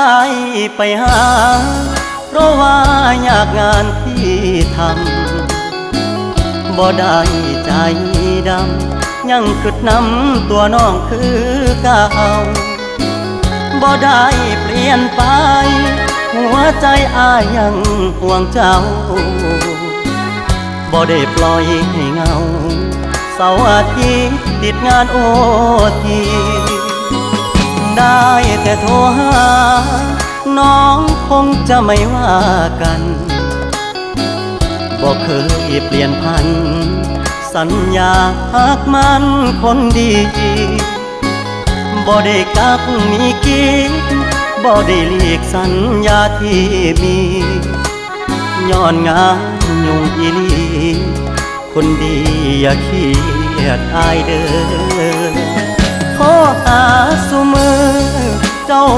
ອ້າຍໄປຫາ ເພາະວ່າຍາກງານທີ່ທຳ ບໍ່ໄດ້ໃຈດຳ ຍັງຄິດນຳຕົວນ້ອງຄືເກົ່າ ບໍ່ໄດ້ປ່ຽນໄປ ຫົວໃຈອ້າຍຍັງຫ່ວງເຈົ້າ ບໍ່ໄດ້ປ່ອຍໃຫ້ເຫງົາ ເສົາອາທິດຕິດງານໂອທີ ໄດ້ແຕ່ໂທຫາ ນ້ອງຄົງຈະໄມ່ວ່າກັນ ບໍ່ເຄີຍປ່ຽນຜັນ ສັນຍາຮັກໝັ້ນຄົນດີ ບໍ່ໄດ້ກັກມີກີດ ບໍ່ໄດ້ຫຼີກສັນຍາທີ່ມີ ຍ້ອນງານຫຍຸ້ງອີ່ຫຼີ ຄົນດີຢ່າຄຽດອ້າຍເດີ້ ໂທຫາຊຸມື້ ເຈົ້າ